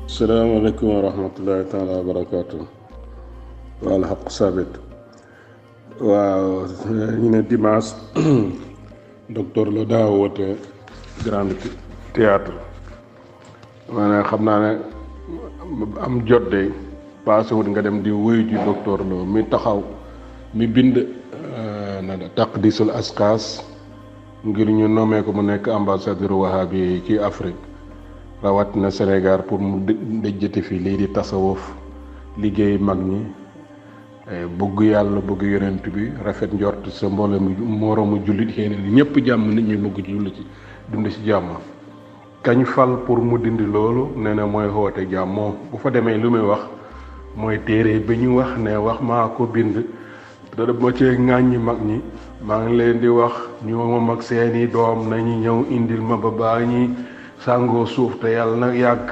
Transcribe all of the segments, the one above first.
salaamaaleykum wa rahmatullahi taala wa barakaatu. wal xaq sabit. waaw ñu ne dimanche docteur la daa woote Grand Théâtre maanaam xam naa ne am jot de passé wut nga dem di wuyu ji docteur la mi taxaw mi bind na taqdisul asqaas ngir ñu nommé ko mu nekk ambassadeur wahabi ci Afrique rawat na Sénégal pour mu dëjjati fi lii di tasawuf liggéey mag ñi bëgg yàlla bëgg yonent bi rafet njort sa mboolem moroomu jullit xëy na ñëpp jàmm nit ñi bëgg ci jullit ci dund ci jàmm kañ fal pour mu dindi loolu nee na mooy xoote jàmm moom bu fa demee lu muy wax mooy téere bi ñu wax ne wax maa ko bind te ma cee ŋàññi mag ñi maa ngi leen di wax ñu moom ak seeni doom nañu ñëw indil ma ba baa ñi sàngoo suuf te yàlla na yàgg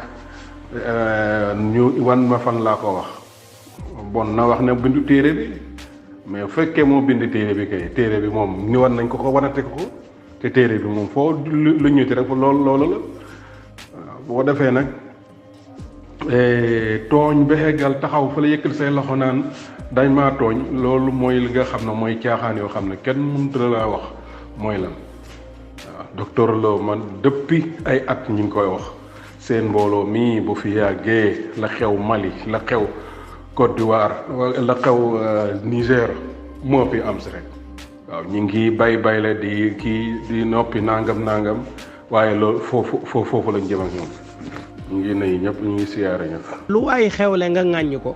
ñu wan ma fan laa ko wax bon na wax ne bindu téere bi mais bu fekkee moo bind téere bi kay téere bi moom ni wan nañ ko wanate ko te téere bi moom foo lu ñuti rek loolu la bu ko defee nag tooñ bexegal taxaw fa la yëkkal say loxo naan dañ maa tooñ loolu mooy li nga xam ne mooy caaxaan yoo xam ne kenn mënut la wax mooy lan docteur Lo man depuis ay at ñu ngi koy wax seen mbooloo mii bu fi yàggee la xew Mali la xew Côte d'Ivoire la xew Niger moo fi am si rek waaw ñu ngi bay la di kii di noppi nangam waaye loolu foofu lañ jëm ak moom ñu ngi nuyu ñëpp ñu ngi siyaare ñëpp. lu waay xewle nga ŋàññi ko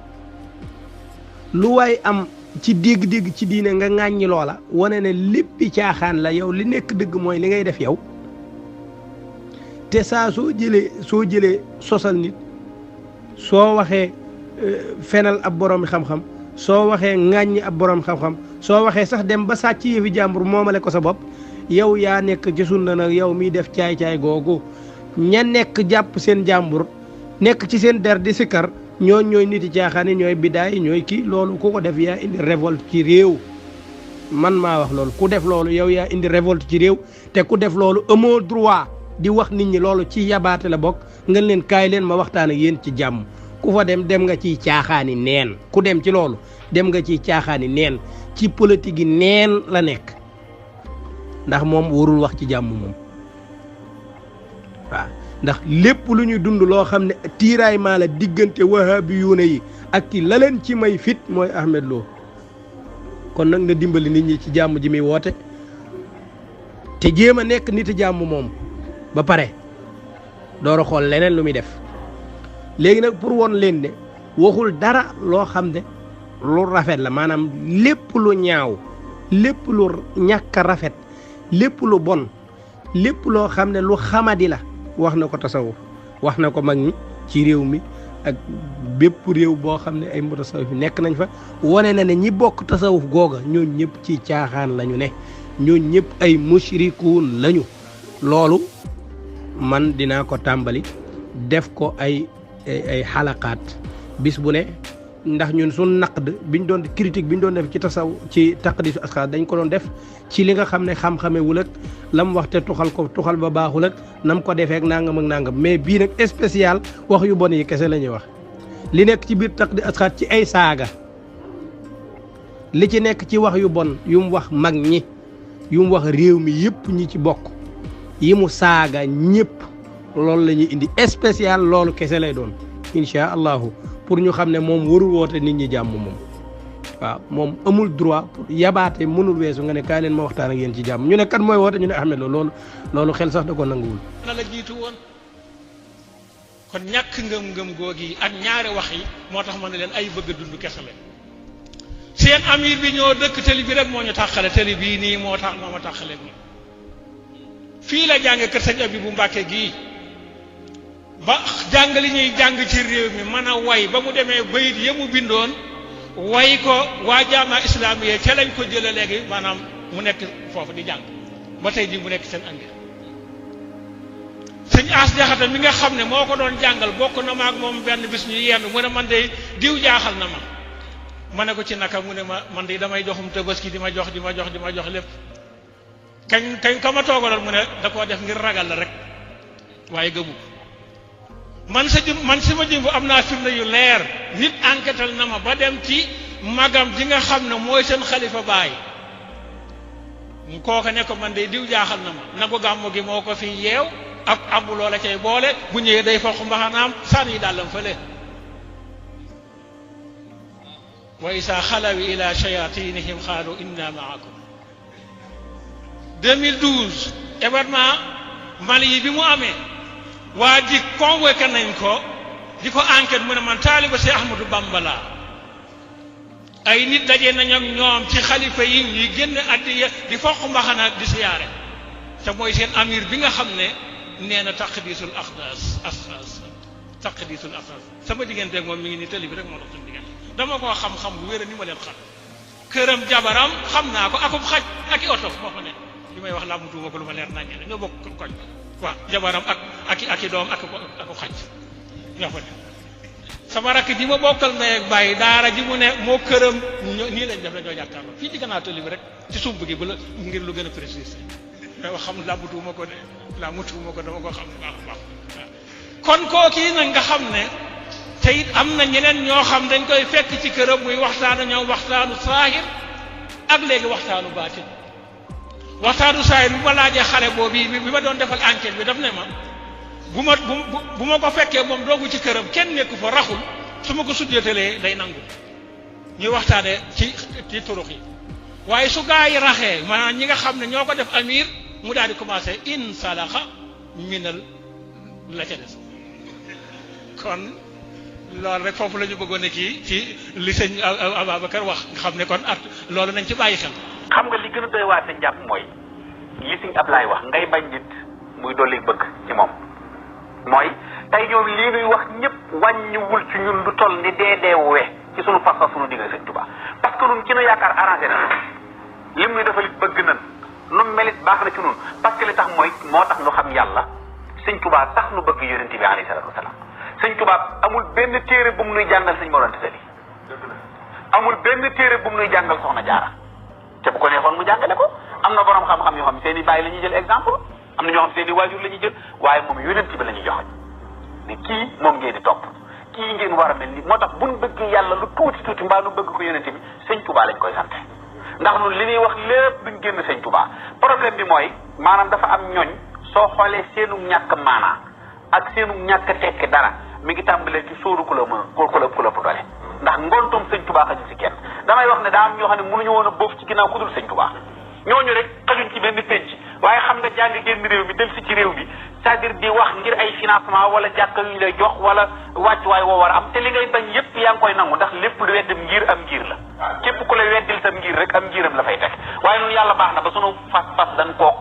lu waay am ci dégg-dégg ci diine nga ŋàññi loola wane ne léppi caaxaan la yow li nekk dëgg mooy li ngay def yow te saa soo jëlee sosal nit soo waxee fenal ab borom xam-xam soo waxee ŋàññi ab borom xam-xam soo waxee sax dem ba sàcc yëfi jàmbur moomale ko sa bopp yow yaa nekk ci sunna nag yow miy def caay-caay googu ña nekk jàpp seen jàmbur nekk ci seen der di sikkar ñooy niti caaxaan yi ñooy bidaay ñooy kii loolu ku ko def yaa indi révolte ci réew man maa wax loolu ku def loolu yow yaa indi révolte ci réew te ku def loolu amoo droit di wax nit ñi loolu ci yabaate la bokk nga leen kaay leen ma waxtaan ak yéen ci jàmm ku fa dem nga ciy caaxaani neen ku dem ci loolu dem nga ciy caaxaani neen ci politique yi neen la nekk ndax moom warul wax ci jàmm moom waaw ndax lépp lu ñuy dund loo xam ne tiraillement la diggante wahabiyuuna yi ak ki la leen ci may fit mooy Ahmed Lo kon nag na dimbali nit ñi ci jàmm ji muy woote te jéem a nekk nit jàmm moom ba pare door a xool leneen lu muy def léegi nag pour woon leen ne waxul dara loo xam ne lu rafet la maanaam lépp lu ñaaw lépp lu ñàkk a rafet lépp lu bon lépp loo xam ne lu xamadi la wax na ko tasawuf wax na ko mag ñi ci réew mi ak bépp réew boo xam ne ay mutasawuf yi nekk nañ fa wane na ne ñi bokk tasawuf googa ñooñ ñëpp ci caaxaan lañu ne ñooñ ñëpp ay mushrikuun lañu loolu man dinaa ko tàmbali def ko ay xalaqaat bis bu ne ndax ñun suñ naqd biñ doon critique biñ doon def ci tasaw ci taqdisu asxaas dañ ko doon def ci li nga xam ne xam-xamewul ak lam wax te tuxal ba baaxul ak nam ko defee ak nangam ak nangam mais bii nag spécial wax yu bon yi kese la ñuy wax li nekk ci biir taqdisu asxaas ci ay saaga li ci nekk ci wax yu bon yu mu wax mag ñi yu mu wax réew mi yëpp ñi ci bokk yi mu saaga ñëpp loolu la ñuy indi spécial loolu kese lay doon incha allahu pour ñu xam ne moom warul woote nit ñi jàmm moom waaw moom amul droit pour yabaate mënul weesu nga ne kaay leen ma waxtaan ak yéen ci jàmm ñu ne kan mooy woote ñu ne Ahmed Lo loolu xel sax da ko nanguwul. na la jiitu woon kon ñàkk ngëm-ngëm googi yi ak ñaari wax yi moo tax ma ne leen ay bëgg a dund kese la seen amir bi ñoo dëkk tëli bi rek moo ñu tàqale tëli bii nii moo ma tàqale nii fii la jànge kër sëñ Abi bu Mbàkke gii ba jàng li ñuy jàng ci réew mi mën a way ba mu demee bayit ya mu bindoon way ko waa jaama islamiye ca lañ ko jële léegi maanaam mu nekk foofu di jàng ba tey jii mu nekk seen andi sëñ As Jaxate mi nga xam ne moo ko doon jàngal bokk na ma ak moom benn bis ñu yenn mu ne man de diw jaaxal na ma ne ko ci naka mu ne ma man de damay joxum tabaski di ma jox lépp kañ ka ma toogaloon mu ne da koo def ngir ragal la rek waaye gëmu ko man sama jëm am naa firnde yu leer nit enquêtal na ma ba dem ci magam ji nga xam ne mooy seen xalifa baay kooka ne ko man de diw jaaxal na ma na ko gàmmu gi moo ko fi yeew ak abu loola cay boole bu ñëwee day foq mbaxanaam sànni dàllam fële wa isa xalawi ila shayatinihim xaalu inna maakum 2012 événement Mali yi bi mu amee waa ji convoqué nañ ko di ko enquête mu ne man taaliba si Ahmadou Bamba laa ay nit daje nañ ak ñoom ci xalifa yi ñuy génn addiya di foq mbaxana di siyaare te mooy seen amir bi nga xam ne nee na taqdisul axdaas taqdisul axdaas sama digganteeg moom mi ngi ni tëli bi rek moo dox suñu diggante dama koo xam-xam bu wér ni ma leen xam këram jabaram xam naa ko akub xaj ak i oto moo fa ne li may wax laa mu tuuma ko lu ma leer naññe la ñoo bokk koñ waaw jabaram ak i doom ak xaj ñoo fa ne sama rakk ji ma bokkal ndey ak bàyyi daara ji mu ne moo këram nii lañ def dañoo jàkkaarloo fii ci gannaaw tëli bi rek ci sumb gi bu la ngir lu gën a précis mais wax xam laa mu tuuma ko de laa mu tuuma ko dama ko xam baax a baax kon kookii nag nga xam ne te it am na ñeneen ñoo xam dañ koy fekk ci këram muy waxtaanu ñoom waxtaanu saahir ak léegi waxtaanu baatin waxtaanu saahir bi ma laajee xale boobu bi ma doon defal enquête bi daf ne ma bu ma ko fekkee moom doogu ci këram kenn nekku fa raxul su ma ko sujjatalee day nangu ñuy waxtaanee ci turux yi waaye su gaa yi raxee maanaam ñi nga xam ne ñoo ko def amir mu daal di commencé in salaxa minal la ca des kon loolu rek foofu la ñu bëggoon a kii ci li sëñ Ababacar wax nga xam ne kon at loolu nañ ci bàyyi xel. xam nga li gën a doy waar te njàpp mooy li sëñ Ablaay wax ngay bañ nit muy dolli bëgg ci moom mooy tey ñoom lii nuy wax ñëpp wàññiwul ci ñun lu toll ni deedeewee ci sunu fas sunu digg sëñ Tuubaa parce que ñun ci nu yaakaar arrangé na lim nuy dafa lit bëgg nan nu melit baax na ci ñun parce que li tax mooy moo tax nu xam yàlla sëñ Tuubaa tax nu bëgg yonent bi alayhi salaatu wasalaam sëñ Tuubaa amul benn téere bu mu nuy jàngal sëñ Mor Anta Sali amul benn téere bu mu nuy jàngal Soxna Jaara te bu ko neexoon mu jàngale ko am na borom xam-xam yoo xam seen i bàyyi la ñuy jël exemple am na ñoo xam seen i waajur la ñuy jël waaye moom yonent bi la ñuy joxoñ ne kii moom ngeen di topp kii ngeen war a mel ni moo tax buñ bëgg yàlla lu tuuti mbaa nu bëgg ko yonent bi sëñ Tuubaa lañ koy sante ndax ñun li ñuy wax lépp duñ génn sëñ Tuubaa problème bi mooy maanaam dafa am ñooñ soo xoolee seenu ñàkk maanaa ak seenu ñàkk tekki dara mi ngi tàmbalee ci sóoru ku la doole ndax ngontum sëñ Tuubaa xajuñ ci kenn damay wax ne daa am ñoo xam ne mënuñu woon a boof ci ginnaaw ku dul sëñ Tuubaa ñooñu rek xajuñ ci benn pénc waaye xam nga jàng génn réew mi del si ci réew mi c'est-à-dire di wax ngir ay financement wala jàkka yu ñu lay jox wala wàccuwaay woo war a am te li ngay bañ yépp yaa ngi koy nangu ndax lépp lu weddim ngir am ngir la képp ku lay weddil sam ngir rek am ngiram la fay teg waaye ñun yàlla baax na ba sunu fas dañ koo